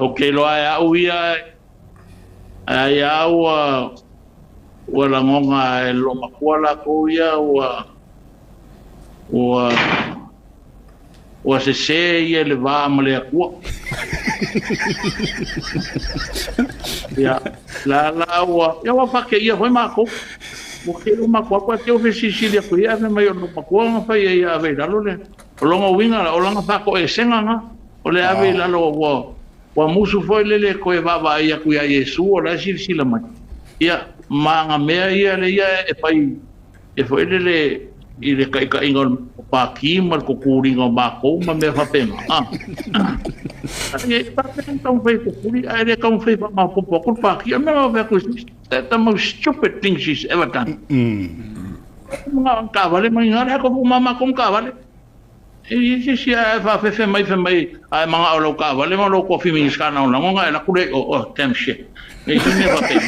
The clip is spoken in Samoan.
Ou te iloa e au ia, ai a ua lagona e loo matua latou ia ua sese ia i le va ma le Atua. Ia, la la ua, ia ua faateia foi matou. Ua tei ua matou atu ae te i ua fesilisili atu i ai ae fai mai o lou matua na fai ai ia ave i lalo le. O lona uiga la, o lana faatoesega na, o le ave i lalo ua musu foi lele e toe vaavaai atu ia Iesu o la e silasila mai. Ia, ma ana mea ia lea ia e fai e foi lele i le taitaiga o le Pati ma le tutuliga o matou ma mea faapena. Ia, e faapea ona taumafai e tutuli, ae le taumafai e faamaopoopo atu le Pati. O le mea na fai atu, that's the most stupid thing she's ever done. Mga taavale ma ina le ako ma matou ma taavale. E i se isi ae faafefe mai fai mai a e manao i lau taavale ma lou tofi Minisita lagolago ona e alu atu lea i o, oh damn shit. E i se mea faapena.